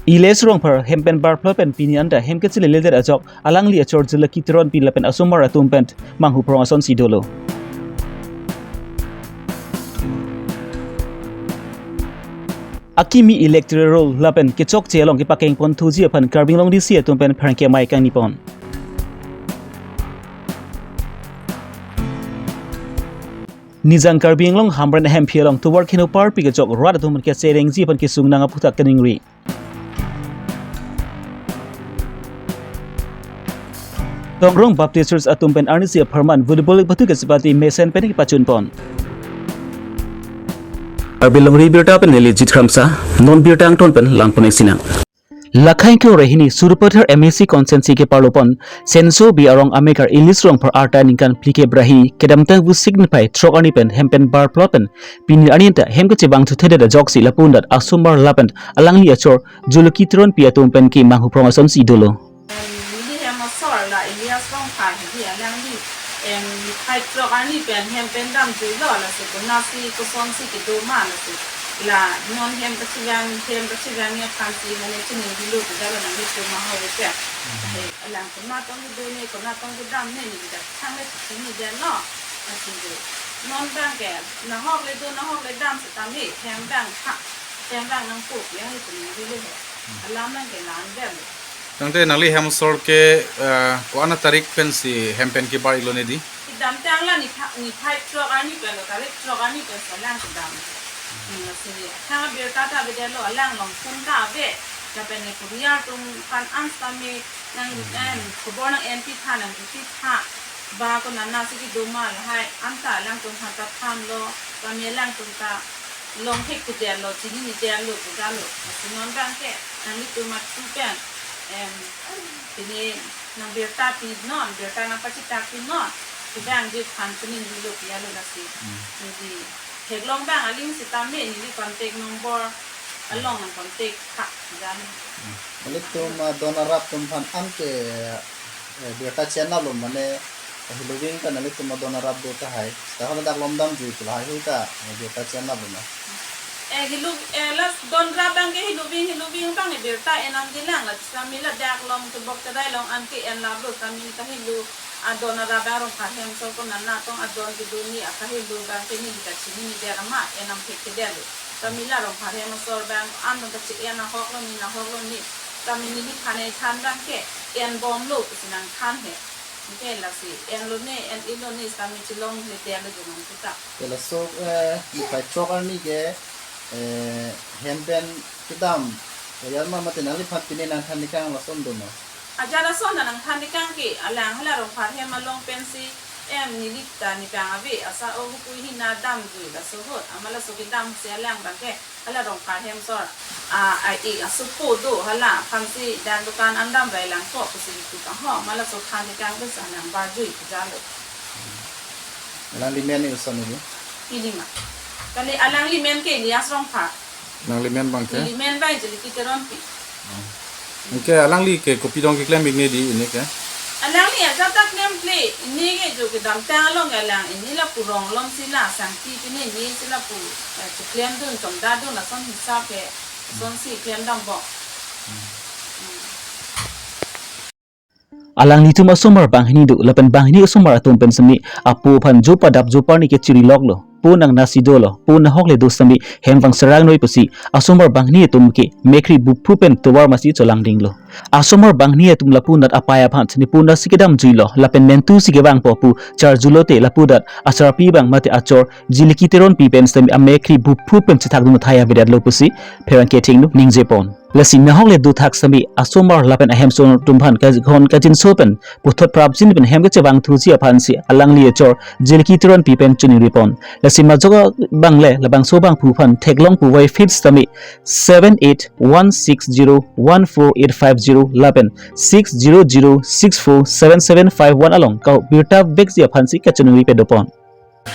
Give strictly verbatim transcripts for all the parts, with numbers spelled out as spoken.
Elias Rongphar hem pen barplot pen pini anta hem kachilele det ajok alangli achor Julaki Teronpi lapen asomar atum pen manghu phrong asonsi dolo. Akimi electoral roll lapen kechokche along kepakeng ponthuji aphan Karbi Anglong D C atum pen pherangke amei kangni pon. Nijang Karbi Anglong Hamren ahemphi along tovar kheno parpik ajok rat atum pen kacherengji aphan kesung nang aphuthak kaningri. Tongrong Baptist Church atum pen arnisi apharman volleyball pathu kachepate mesen pen kepachun pon. Karbi Longri Birta pen neli Jit Kramsa, non birta angton pen langpon-ik sinang. Lakhai kio rehini Sarupathar M A C constituency keparlo pon Senso Bey arong amekar Elias Rongphar arta ningkan phlikep ra hini kedamtang vusik niphai throk arni pen hem pen barplot pen pini arni anta hem kachevang thuthedet ajoksi lapu-an rat asomar lapen alangli achor Julaki Teronpi atum pen ke manghu phrong asonsi dolo. Em, neli hem asor la Elias Rongphar hedi alangli, em, niphai throk arni pen hem pen damjuilo, laso konatsi kosonsi kedo ma laso. La non hem kachevang, hem kachevang aphansi mane chiningrilo pu jalo nanglitum ahoi pen. He, alang konat tong kedo ne, konat tong kedam ne, neli dak thangne chinidetlo. Lasi do. Non abang ke, nahok le do, nahok le dam setame, hem abang ha, hem abang nangpo ya he chiningrilo he. Alam abang ke la-an detlo. Tangte nangli hem asor ke, eh, ko-an atarik pensi hem pen kebar-iklo nedi? Kedamtang la nipha-, niphai throk arni pen lo, tarik throk arni pen si alang kedam. Hmm, si thang birta ta avedetlo, alang along phone ta ave. Lapen ne kuriar atum aphan an setame nang, em, khobor nang-enpi tha, nangpi tha. Ba konatsi kedo ma lahai, anta alangtum aphan ta thanlo, setame alangtum ta longthekthedetlo, chininedetlo pu jalo. Lasi non abang ke nanglitum atum pen, em, pini nang birta pinon, birta nangpachethak pinon, kevangji aphan chiningrilo pu jalo lasi. Hmm. Jadi, theklong abang aling setame neli contact number along nang contact tha pu jalo. Hmm. Nanglitum, ah, don arap atum aphan an ke, eh, birta chenaplo mane, eh, Hiluving ta nanglitum adon arap do tahai. Tahai dak lom damjui pu lahai hui ta, eh, birta chenaplo ma? Eh, Hilu-, eh, la don arap abang ke Hiluving, Hiluving abang ke birta enamjilang la, setame ladak along kebok kedai along an ke enlaplo, setame ta Hilu adon arap abang Rongphar hem asor konat tong adon kedo ne akahelo abang ke neli kachinine det ma, enam thekthedetlo. Setame la Rongphar hem asor abang an abang kachi-en ahoklo ne, nahoklo ne. Setame neliphan ethan abang ke enbomlo pusi nangthan he. Anke lasi enlo ne, en-iklo ne, setame chelongledetlo jo nang puta. Ke laso, eh, niphai throk arni ke, eh, hem pen kedam, eh, yar ma mate nangliphan pine nangthan-ik kang lason do ma? Ajat ason nangthan-ik kang ke, alang hala Rongphar hem along pensi, em, neli ta ne kang ave, asa o hukui hina damjui laso ahut, ama laso kedam si alang abang ke, hala Rongphar hem asor, a, a, e, asopo do, hala aphansi dak dukan an dam rai lang ko, pusi tu kang ho, ama laso than-ik kang pensi nang barjui pu jalo. Alangli men ni uson ni? Neli ma. Kali alangli men ke Elias Rongphar. Nangli men abang ke? Neli men abang Julaki Teronpi. Oh. Anke alangli ke kopi dong keklem-ik nedi pini ke? Alangli ajat ta klemkle, pini ke jo kedamtang along ke alang pini lapu rong along si la sangti pini pini si lapu, eh, cheklemdun, chongdadun, lason hisap ke, lasonsi klemdambom. Hmm. Hmm. Alanglitum asomar banghini do, lapen banghini asomar atum pen semi apo aphan jo padap jo parni ke chiri loklo. Po nangnasi dolo, po nahok le do semi hem vang serang noi pusi asomar banghini atum ke mekhri buphu pen tovar masi cholangdinglo. Asomar banghini atum lapu-an rat apai aphan seni po nasi kedamjuilo, lapen mentu si kevangpo pu charjulote lapu-an rat asarpi abang mate achor Julaki Teronpi pen semi amekhri buphu pen chethakdun athai avedetlo pusi pherangke athengno ningjepon. Lasi nahok le do thak semi asomar lapen ahem asor atum aphan kakhon kachinso pen puthot prapjin pen hem kachevangthuji aphansi alangli achor Julaki Teronpi pen chiningripon. Lasi majok abang le labangso abangphu aphan theklong puvoiphit semi seven eight one six zero one four eight five zero lapen six zero zero six four seven seven five one along kau birta vekji aphansi kachiningri pedopon.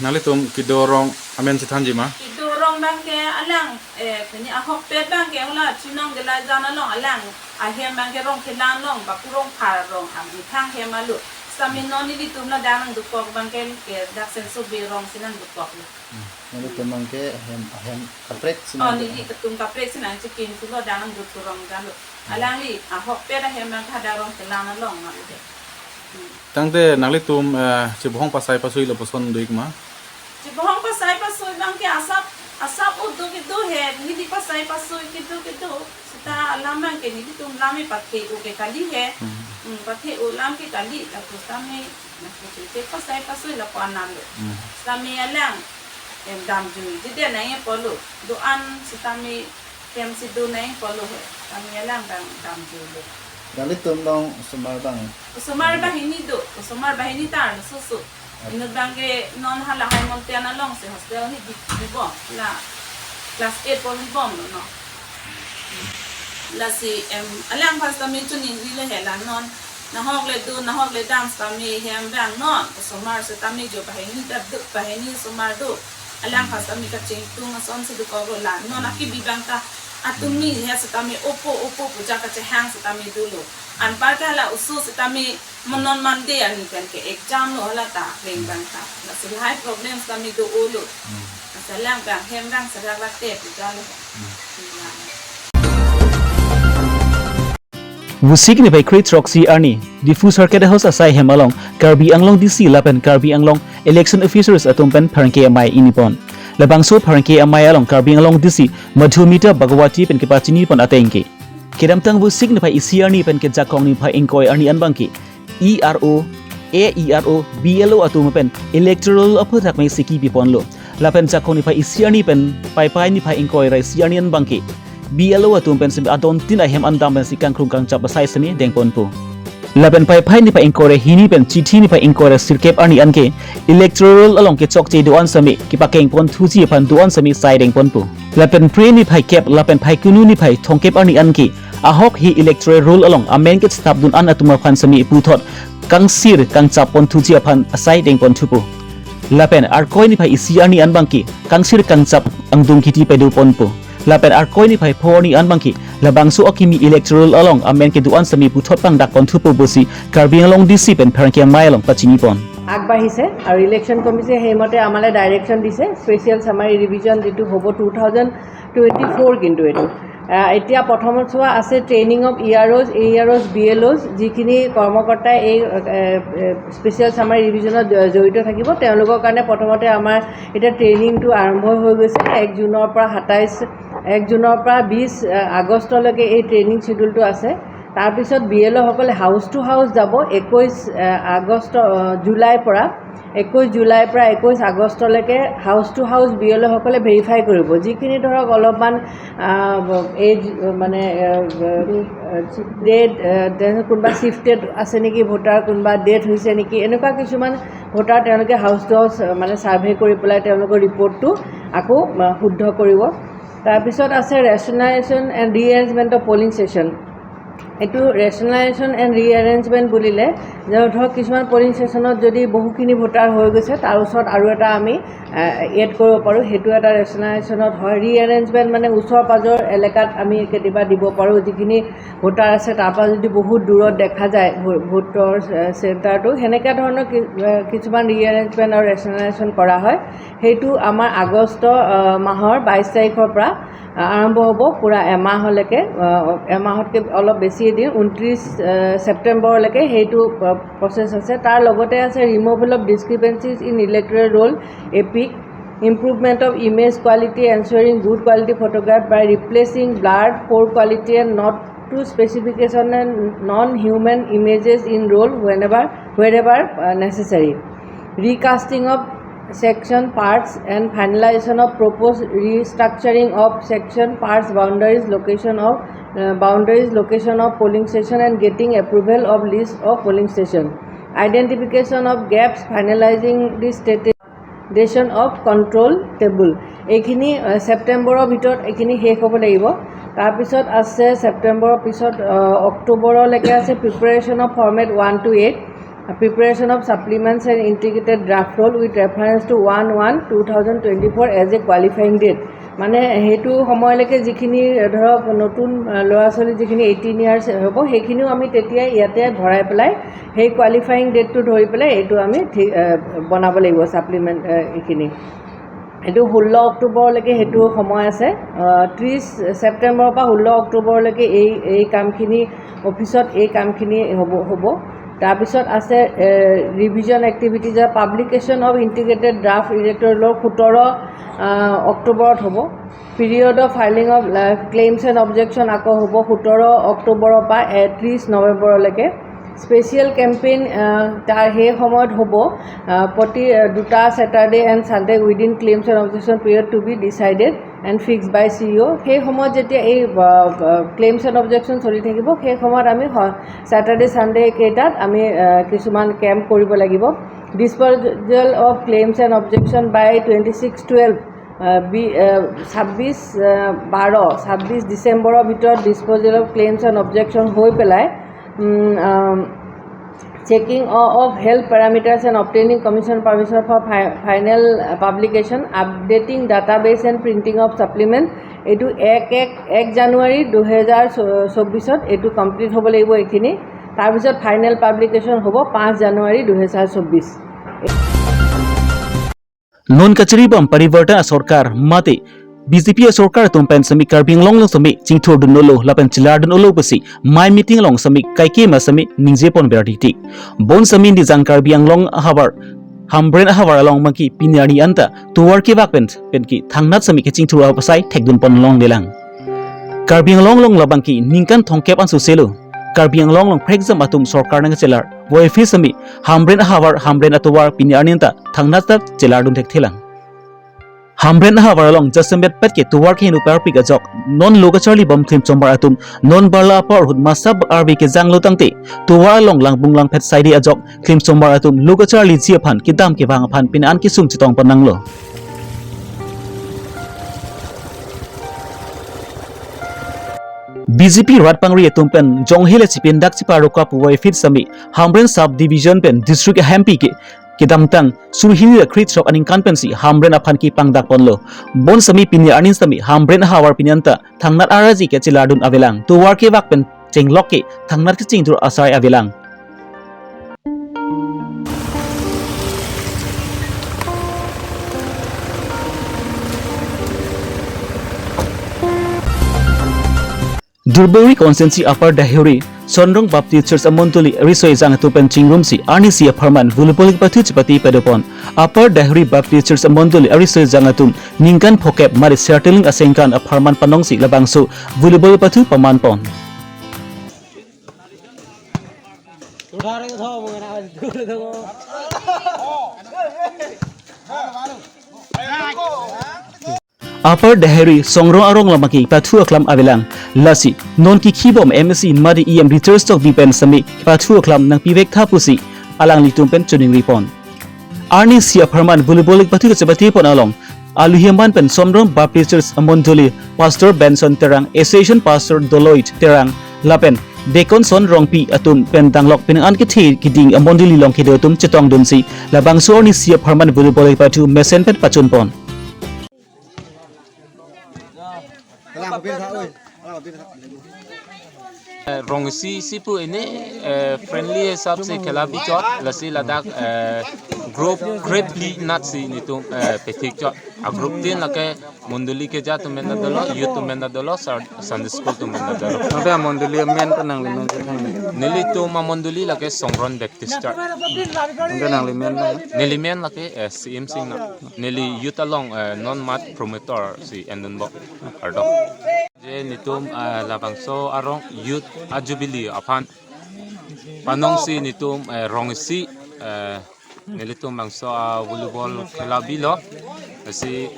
Nanglitum kedo arong amen chethanji ma? Kedo arong abang ke alang, eh, pini ahokpet abang ke hala Chinong Gelaijan along alang ahem abang ke Rongkhelan along, Bapu Rongphar arong, amethang hem alo. Sami non nelitum ladak nangdukok abang ke, ke dak Senso Bey arong si nangdukoklo. Hmm. Nanglitum abang ke ahem, ahem kaprek si Oh, nang neli ketum kaprek si nangchekin pulo, dang dut kurang dang lo. Alangli ahokpet ahem nang kadang rong kelang along nang lo. Hmm. Tangte nanglitum, eh, chebohong pasai pasui lapuson do-ik ma? Chebohong pasai pasui abang ke asap, asap udo kedo he, neli pasai pasui kedo kedo. Seta alam abang ke nelitum lam epathe-o ke kali he. Hmm. Hmm, pathe-o lam ke kali, lapu sitame, lapu ke pasai pasui lapu anan lo. Hmm. Sitame alang, em, damjui, jide nangji pulo. Do-an sitame, hem si do nangji pulo he. Sitame alang dang damjui lo. Nanglitum along osomar abang? Osomar banghini do, osomar banghini ta arloso so. Inut abang ke non hala High Mountain along si hostel hi di, dibom, la class eight pon dibom lo, no. Lasi, em, alang pas tame chuningri le he la non. Nahok le do, nahok le dam sitame hem abang non. Osomar sitame jo banghini ta do, banghini osomar do. Alang pas tame kachingtung ason si dokok lo la. Non akibi abang ta atum ni he sitame opo, opo pu ja kachehang sitame dolo. Anpar ke hala oso sitame monon Monday arni pen ke exam lo hala ta, reng abang ta. Lasi lahai problem sitame do-o lo. Hmm. Lasi alang abang hem abang serak late pu ja lo. Hmm. Vosik niphai kre-throksi arni, Diphu Circuit House asai hem along, Karbi Anglong D C lapen Karbi Anglong Election Officers atum pen pherangke amei ingni pon. Labangso pherangke amei along Karbi Anglong D C Madhumita Bhagawati pen kepachini pon ateng ke. Kedamtang Vosik niphai isi arni pen ke Jakong niphai ingkoi arni an abang ke, E R O, A E R O, B L O atum pen electoral aphuthak mei si kepi pon lo. Lapen Jakong niphai isi arni pen Paipai niphai ingkoi ra isi arni an abang ke, B L O atum pen sitame adon tin ahem an dam pen si kangkrung kangchap asai sitame deng pon po. Lapen Paipai niphai ingkoi ra hini pen Chithi niphai ingkoi ra sirkep arni an ke, electoral along kechokche do-an sitame kepakeng pon thuji aphan do-an sitame sai deng pon po. Lapen Phre niphai kep lapen Phaikunu niphai thomkep arni an ke, ahok hi electoral roll along amen kechethap dun an atum aphan sitame puthot kangsir kangchap pon thuji aphan asai deng pon thupo. Lapen Arkoi niphai isi arni an abang ke, kangsir kangchap angdung kiti pado pon po. Lapen Arkoi niphai pho arni an abang ke, labangso akimi electoral along amen kedo-an sitame puthot pangdak pon thupo pusi Karbi Anglong D C pen pherangke amei along pachini pon. আগবাঢ়িছে আৰু ইলেকশ্যন কমিশ্যনে সেইমতে আমালৈ ডাইৰেকশ্যন দিছে। Special summary revision যিটো হ'ব two thousand twenty four, কিন্তু এইটো, আহ, এতিয়া প্ৰথমত চোৱা আছে ট্ৰেইনিং অফ ই আৰ অ'জ, এ ই আৰ অ'জ, বি এল অ'জ, যিখিনি কৰ্মকৰ্তাই এই, এ, এ, স্পেচিয়েল চামাৰী ৰিভিজনত জ-, জড়িত থাকিব, তেওঁলোকৰ কাৰণে প্ৰথমতে আমাৰ এতিয়া ট্ৰেইনিংটো আৰম্ভ হৈ গৈছে। এক জুনৰ পৰা সাতাইছ, এক জুনৰ পৰা বিছ, আহ, আগষ্টলৈকে এই ট্ৰেইনিং শ্বিডিউলটো আছে। তাৰপিছত বি এল অ'সকলে হাউচ টু হাউচ যাব। একৈছ, আহ, আগষ্ট, আহ, জুলাইৰ পৰা, একৈছ জুলাইৰ পৰা একৈছ আগষ্টলৈকে house to house B L অ'সকলে ভেৰিফাই কৰিব। যিখিনি ধৰক অলপমান, আহ, এজ, মানে, আহ, ডেড, আহ, তেনে কোনোবা শ্বিফটেড আছে নেকি ভোটাৰ, কোনোবা ডেথ হৈছে নেকি, এনেকুৱা কিছুমান ভোটাৰ তেওঁলোকে হাউচ টু হাউচ, আহ, মানে, ছাৰ্ভে কৰি পেলাই তেওঁলোকৰ ৰিপৰ্টটো আকৌ, আহ, শুদ্ধ কৰিব। তাৰপিছত আছে ৰেচনেলাইজেশ্যন এণ্ড ৰিএৰেঞ্জমেণ্ট অফ পলিং ষ্টেচন। এইটো ৰেচনেলাইজেশ্যন এণ্ড ৰিএৰেঞ্জমেণ্ট বুলিলে যে ধৰক কিছুমান পলিং ষ্টেচনত যদি বহুখিনি ভোটাৰ হৈ গৈছে, তাৰ ওচৰত আৰু এটা আমি, আহ, এড কৰিব পাৰোঁ, সেইটো এটা ৰেচনেলাইজেশ্যনত হয়। ৰিএৰেঞ্জমেণ্ট মানে ওচৰ পাজৰ এলেকাত আমি কেতিয়াবা দিব পাৰোঁ, যিখিনি ভোটাৰ আছে তাৰ পৰা যদি বহুত দূৰত দেখা যায় ভো-, ভোটৰ, আহ, চেণ্টাৰটো, সেনেকুৱা ধৰণৰ কি-, আহ, কিছুমান ৰিএৰেঞ্জমেণ্ট আৰু ৰেচনেলাইজেশ্যন কৰা হয়। সেইটো আমাৰ আগষ্ট, আহ, মাহৰ বাইছ তাৰিখৰ পৰা আৰম্ভ হ'ব, পূৰা এমাহলৈকে, আহ, এমাহতকৈ অলপ বেছিয়ে দিন, ঊনত্ৰিছ, আহ, ছেপ্টেম্বৰলৈকে সেইটো, আহ, প্ৰচেছ আছে। তাৰ লগতে আছে removal of discrepancies in electoral roll, EPIC, improvement of image quality, ensuring good quality photograph by replacing blurred, poor quality and not to specification and non human images in roll whenever, wherever, ah, necessary. Recasting of section parts and finalization of proposed restructuring of section parts, boundaries, location of, uh, boundaries, location of polling station and getting approval of list of polling station. Identification of gaps, finalizing the standardization of control table. এইখিনি, আহ, ছেপ্টেম্বৰৰ ভিতৰত এইখিনি শেষ হ'ব লাগিব। তাৰপিছত আছে ছেপ্টেম্বৰৰ পিছত, আহ, অক্টোবৰলৈকে আছে preparation of format one to eight, preparation of supplements and integrated draft roll with reference to one one two thousand twenty four as a qualifying date। মানে সেইটো সময়লৈকে যিখিনি ধৰক নতুন, আহ, ল'ৰা ছোৱালী যিখিনি এইটিন ইয়াৰ্ছ হ'ব, সেইখিনিও আমি তেতিয়াই ইয়াতে ভৰাই পেলাই সেই কোৱালিফাইং ডেটটো ধৰি পেলাই এইটো আমি ঠিক, আহ, বনাব লাগিব ছাপ্লিমেণ্ট, আহ, এইখিনি। এইটো ষোল্ল অক্টোবৰলৈকে সেইটো সময় আছে। আহ, ত্ৰিছ ছেপ্টেম্বৰৰ পৰা ষোল্ল অক্টোবৰলৈকে এই, এই কামখিনি, অফিচত এই কামখিনি হ'ব, হ'ব। তাৰপিছত আছে, এ, revision activities, publication of integrated draft electoral roll সোতৰ, আহ, অক্টোবৰত হ'ব। Period of filing of, ah, claims and objection আকৌ হ'ব সোতৰ অক্টোবৰৰ পৰা, এ, ত্ৰিছ নৱেম্বৰলৈকে। Special campaign, আহ, তাৰ সেই সময়ত হ'ব, আহ, প্ৰতি, আহ, দুটা Saturday and Sunday within claims and objection period to be decided and fixed by C E O। সেই সময়ত যেতিয়া এই, আহ, আহ, claims and objection চলি থাকিব, সেই সময়ত আমি হ-, Saturday, Sunday কেইটাত আমি, আহ, কিছুমান কেম্প কৰিব লাগিব। Disposal of claims and objection by twenty six twelve, আহ, বি-, আহ, ছাব্বিছ, আহ, বাৰ, ছাব্বিছ ডিচেম্বৰৰ ভিতৰত disposal of claims and objection হৈ পেলাই, উম, আহ, checking o-, of health parameters and obtaining commission permission for fi-, final, ah, publication, updating database and printing of supplement। এইটো এক, এক, এক জানুৱাৰী দুহেজাৰ চৌবিছত এইটো complete হ'ব লাগিব এইখিনি। তাৰপিছত final publication হ'ব পাঁচ জানুৱাৰী দুহেজাৰ চৌবিছ। Non kachiri bom parivartan asorkar mate B J P asorkar atum pen semi Karbi Anglong along semi chingthur dun-olo lapen chelar dun-olo pusi mei meeting along semi kaike ma semi ningje pon berdi ti. Bonsemi Nijang Karbi Anglong ahavar Hamren ahavar along abangke pini arni anta tovar kevak pen, penke thangnat semi kachingthur apasai thekdun pon longlelang. Karbi Anglong along labangke ningkan thomkep ansose lo Karbi Anglong along phrekjam atum sorkar nangchelar voiphit semi Hamren ahavar Hamren atovar pini arni anta thangnat ta chelar dun thekthelang. Hamren ahavar along jasemet pet ke tovar kehingno parpik ajok non lo kacharli bom klimchomar atum non barla apor ahut masa arve kejanglo tangte tovar along langbung langphet saide ajok klimchomar atum lo kacharliji aphan kedam kevang aphan pini an kesung chetong pon nanglo. B J P rat pangri atum pen jonghe le chipindak chiparuka pu voiphit semi Hamren sub division pen district ahempi ke kedamtang surhini le kre-throk aningkan pensi Hamren aphan kepangdak ponlo. Bonsemi pini arni semi Hamren ahavar pini anta thangnat araji kachelar dun avelang. Tovar kevak pen chenglok ke thangnat kachingthur asai avelang. Duarbagori constituency Upper Deihori Sonrong Baptist Church amondoli ariso ejang atum pen chingrumsi arnisi apharman volleyball kepathu chepate padopon. Upper Deihori Baptist Church amondoli ariso ejang atum ningkan phokep mari sertiling asengkan apharman panongsi labangso volleyball pathu paman pon. Upper Deihori Songrong arong lama kepathu aklam avelang. Lasi non kikhibom M A C madi E M Richard Tokbi pen semi kepathu aklam nangpivek tha pusi alanglitum pen choningri pon. Arnisi apharman volleyball kepathu kachepate pon along aluhi aman pen Sonrong Baptist Church amondoli Pastor Benson Terang, Association Pastor Doloit Terang lapen Deacon Son Rongpi atum pen danglok pini an kethe kiding amondoli along kedo atum chetongdunsi labangso arnisi apharman volleyball kepathu mesen pen pachun pon. Eh, rong isi si pu ini, eh, friendly hisab se khela bichot, lasi ladak, eh, group, group li nat si nitum, eh, pethik chot. A group tin lake mondoli keja atum pen ta dolo, youth atum pen ta dolo, sar-, Sunday school atum pen ta dolo. Nangte amondoli amen ta nanglimen si thang. Nelitum amondoli lake Songrong Baptist Church. Nangte nanglimen na? Nelimen lake, eh, C M Singh na. Neli youth along, eh, non mat promoter si endunbok ardom. Je nitum, eh, labangso arong youth a jubilee aphan panongsi nitum, eh, rong isi, eh, nelitum bangso a volleyball khela bilo. Si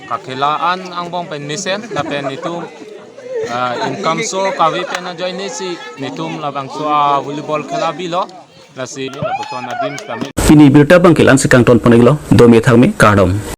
kakhela an angbong pen mesen lapen nitum, eh, income so kave pen ajoine si nitum labangso a volleyball khela bilo. Lasi lapuson adim kami. Pini birta abangke la-an si kangton pon-iklo, dome thakme kardom.